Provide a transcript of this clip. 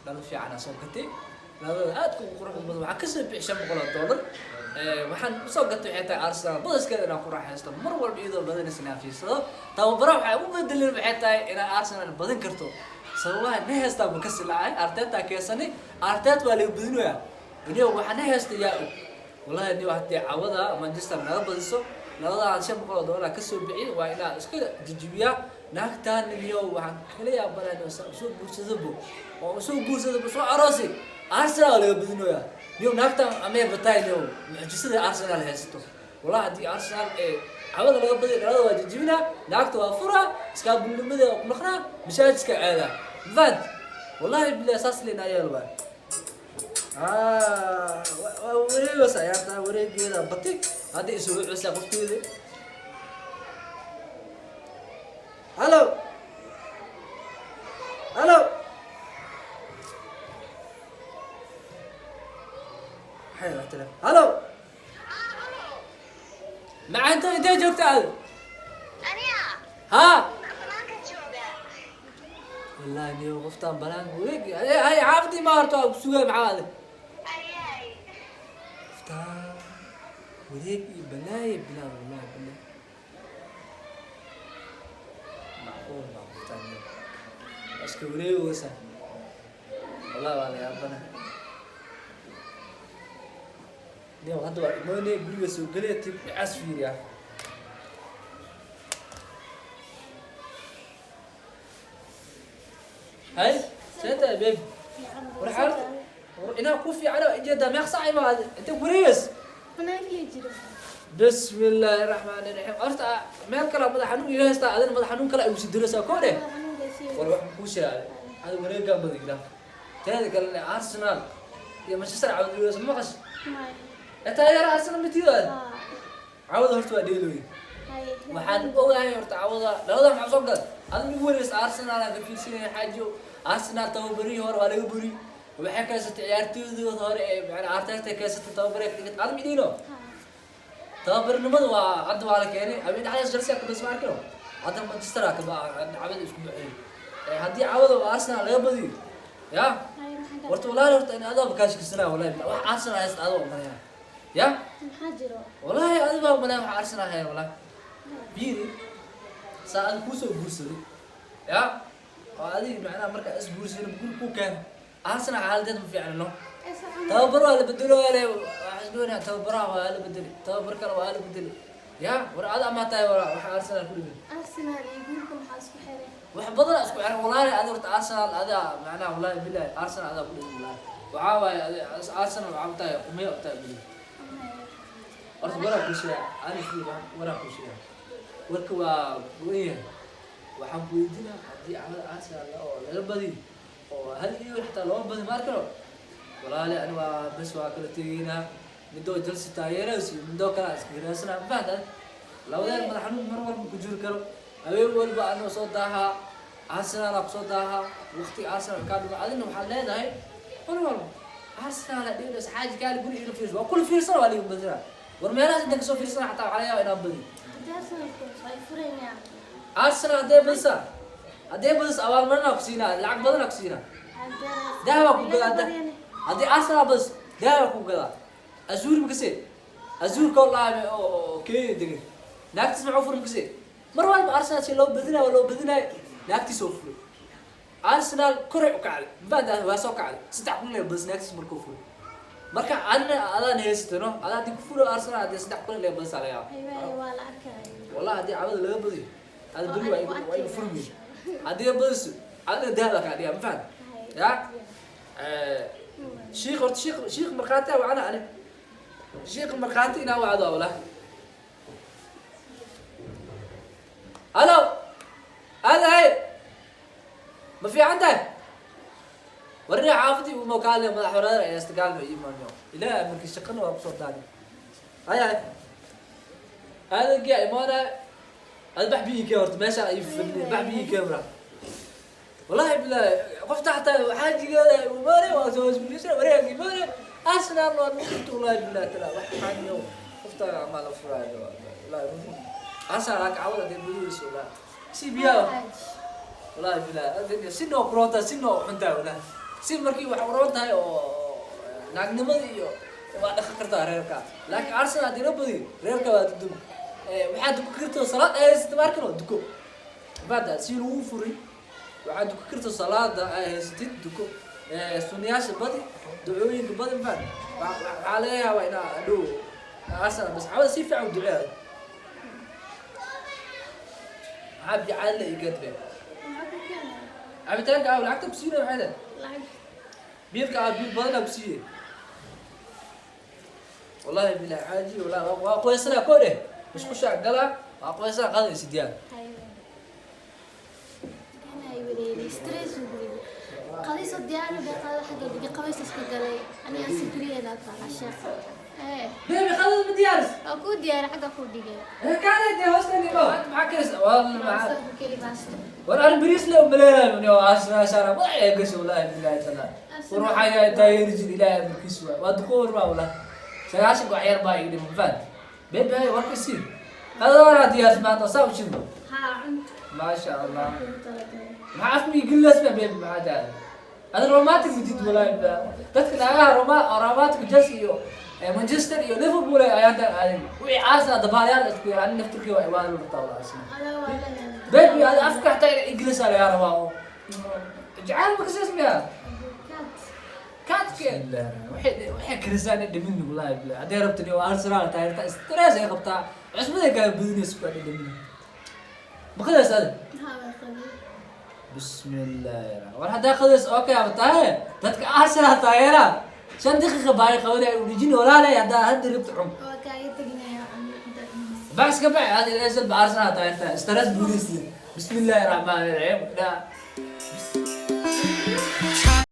Dhalo fiican aan soo gatay, labada aadka ugu quruxda badan. Waxaan kasoo bixi $500. Waxaan usoo gatay waxay tahay Arsenal badaskeeda inaan ku raaxaysto mar walba, iyadoo badanaysa inaan fiirsado. Tababaraha waxay u bedelin waxay tahay inaan Arsenal badan karto. Sababaha na heystaa ma kasi lacay Arteta keensanay. Arteta waa laga badinayaa niyo. Waxaa na heysta yaa og, wallahi niyo, haddii cawada Manchester naga badiso, labadaan $500 kasoo bixi, waa inaan iska jijibiyaa naagtaan. Niyo, waxaan kala yaabanaa niyo, soo guursadabo oo soo guursadabo, soo aroosi, Arsenal waa laga badinayaa niyo. Naagtaan amee bataay niyo, mucjisada Arsenal haysato. Wallahi haddii Arsenal ee cawada laga badiyo, dhalada waa jijibinaa, naagta waa furaa, iskaabulnimada ku naqnaa, masaajidka aadaa mafahant. Wallahi billahi, saas leen ayaa waay. Waa wareegaas ayaartaa, wareegeeda bati hadda isugu cusaa qofteeda. Hallo, hallo, maxay waa telefon? Hallo, macaanto, intee joogta aad? Aniga? Ha. Banaanka jooga. Wallahi niyo, qoftaan banaanka wareeg hay, xaafadii ma horta waa ku sugay. Maxaa adag? Ayay. Qoftaan wareeg iyo balaaye bilaa, wallahi bilaa, macquul baa qoftaan niyo. Waa iska wareegaysaa, wallahi waa la yaabana niyo. Hadda waa imaanaya, guriga soo gelaya, tib dhacaas fiiriya. Hay, see tahay, baby? War xaalad war inaa ku fiican oo ujeedaa. Meeq saac imaad? Inta wareegays? Banaankii jiro. Bismi illaahi raxmaani raxiim. Horta meel kale madax xanuun iga haystaa, adina madax xanuun kale ay usi diraysaa koo dheh. War wax kuu sheegay, adi wareegaan badan ilaa teeda kalena Arsenal iyo Manchester cawd iga ma maqash ee taageera Arsenal mitiida cawda. Horta waa dheelooyin. Waxaan ogahay horta cawada labada maxaa soo galay adiga ugu wareysa Arsenal aan ka fiirsanaya xaajo. Arsenal tababarihii hore waa laga buri, waxay keensatay ciyaartooydooda hore ee macnaa Arteta keensatay, tababare ka dhigata adam idino. Tababarnimada waa hadda waa la keenay habeen dhexdaas Chelsea ka bas ma arkino. Hadda Manchester ka ba cawada isku baxay. Haddii cawada oo Arsenal laga badiyo ya horta walahi, horta in adaa kaashkisanaa, wallahi wax Arsenal haysta adoo malaya ya. Maxaa jiro? Wallahi adiga baa malaya wax Arsenal haya. Wallahi biiri saa adiga kusoo guursaday ya, oo adiga macnaha markaa is guursaday guri ku keen, Arsenal xaaladeed ma fiicna no. Tababar waa la bedelo, le waxaa isdhowanaya tababaraha waa la bedeli, tababar kale waa la bedeli ya. War ada amaa tahay war waxa Arsenal ku dhigan. Arsenal iyo guurka maxaa isku xiray? Wax badan isku xiran wallahi. Adiga horta Arsenal adaa macnaha, wallahi billahi, Arsenal adaa ku dhigan. Wallahi waxaa waaye Arsenal waxaa u tahay qumeya u tahay billahi. Horta waraa kuu sheega ani, fiir, waraa kuu sheega, warka waa go'an yahay. Waxaan ku weydiinaa, haddii cawada Arsenal oo laga badiyo oo hal iyo xataa looma badi ma arkano, walaali ani waa bes, waa kala tegeynaa. Midoo Chelsea taageerayso iyo midoo kale aan iska hiraasana, ma fahantaa? Labadeen madax xanuun mar walba ku jiri karo. Habeen walba anoo soo daahaa Arsenal aa kusoo daahaa, waqtiga Arsenal kaa dhuma. Adina waxaad leedahay mar walba Arsenal aa dhiganaysa. Xaaji kaali guri ila fiirso, waa kula fiirsana, waa liga badinaa. War meelahaas intaan kasoo fiirsana xataa waxaa laga yaabaa inaan badiyo. Haddii Arsenal kuuso ay furayaan. Arsenal hadday badisaa, hadday badiso abaalmarinaa ku siinaa, lacag badanaa ku siinaa, dahabaa ku gadaa. Haddii Arsenal badiso dahabaa ku gadaa. Azuuri makase, azuurka oo laame oo Kenya degan, naagtiis maxuu furay makase? Mar walba Arsenal si loo badinayo waa loo badinayo, naagtiis oo furay, Arsenal koray u kacday, mafahantaa? Waa soo kacday 3,000 lee badis naagtiis markuu furay. Marka adina adaan haysatano, adaa haddii ku furo Arsenal haddii 3,000 lee badisaa laga yaaba. Haywaaye, waa la arkaya. Wallahi haddii cawada laga badiyo ada beri waa igu furmi. Haddii badiso adina dahaba kaa dhigaa, ma fahan ya? Shiikh horta, shiikh markhaati ah wacana ani, shiikh markhaati inaa wacdo wallahi. Halo, hada hay, ma fiican tahay? Warni xaafadii uma kaale madax wareer ayaa istagaalma iimaanyo ilaa markii shaqana waa kusoo daadi. Hay hay, aadankii imaana ada bax biyi kee horta meeshaan ay fadhiya, bax biyi kee bra. Wallahi billahi, qofta xataa xaajigeeda imaanay waa soo isbulisay wareeg imaanay Arsenal waa nuqto. Wallahi billahi tala waxaan yo qofta ma la furaayo. Wallahi Arsenal ka cawada dee buduyso wallahi si biyaa. Wallahi billahi sinoo kurota, sinoo xuntaa wallahi. Si markii wax uroon tahay oo naagnimada iyo waa dhaqan kartaa reerka, laakiin Arsenal haddii la badiyo reerka waa duduma. Waxaad dukan karto salaad ay haysata maarkano duko bada si lagu furay. Waxaad dukan karto salaada ay haysatid duko, sunniyaasha badi, ducooyinka badi, mafahant? Waxaa laga yaabaa inaa hadhow Arsenal bas cawada si fiican u duceeyo. Maxaa biyo caadi la igadbe? Maxaa ku keenay? Cabitaanka aa lacagta ku siinaya maxay tahay? Lacag. Biilka aa biil badanaa ku siiyey, wallahi bilahi xaaji, wallahi waa qoysanaa koo dheh, musqushaa galaa, waa qoysanaa, qadaysi diyaar. Haye. Kanay wareeri, stress uu guriga. Qadayso diyaar bay qada xagga dhigi, qabays iska galay. Aniga sikriyeeda taala sheekh. Baby, qadada ma diyaaris? Waa kuu diyaar, xagga kuu dhigay. Kaalay dee, hoosteeni ma maxaa karis? Walla maxaa? Baasto ku keli, baasto. War arrin bariis le umaleynaayo ni oo Arsenal madax ee gasho, wallahi bilahi taala. War waxaa yahay taageeri jir, Ilaahay amarkiisu waa duqoor baa, wallahi 90 wax yar baa iga dhiman, fahant? Baby, hay warka sii, qadadana diyaaris maanta saa u shidno. Haa, cunto. Maasha Allah. Ugu talagalay. Maxaa afmiga gelinas ma baby? Maxaa tahay ada romantic midid? Wallahi dadka naagaha romantic Chelsea iyo Manchester iyo Liverpool ay ayaantan aadin, wixii Arsenal dabaalayaal isku yaraan naftirkii waa iwaan rabtaa wallahi Arsenal. Adaa waa leedahay. Baby, ada afka xataa ina Ingiriis aa lagaa rabaa oo jacayl ma kasii miyaa? Kat. Kaadke waxay karisaan dhimin, wallahi billahi hadday rabto ni Arsenal taageerta stress ay qabtaa, cusbaday kala badinaysa ku dhimin maqadays ada. Haa, waa qabay. Bismillahi war haddaa qadays okay ama tahay dadka Arsenal taageera 5 daqiiqa baay qabanay u dhijin walaalay haddaa hadda rabto cun. Waa kaaga teginaya cunto cunaysa. Bax ka bax hada ilaa Arsenal taageerta stress buurisi. Bismillahi rahmaani rahiim.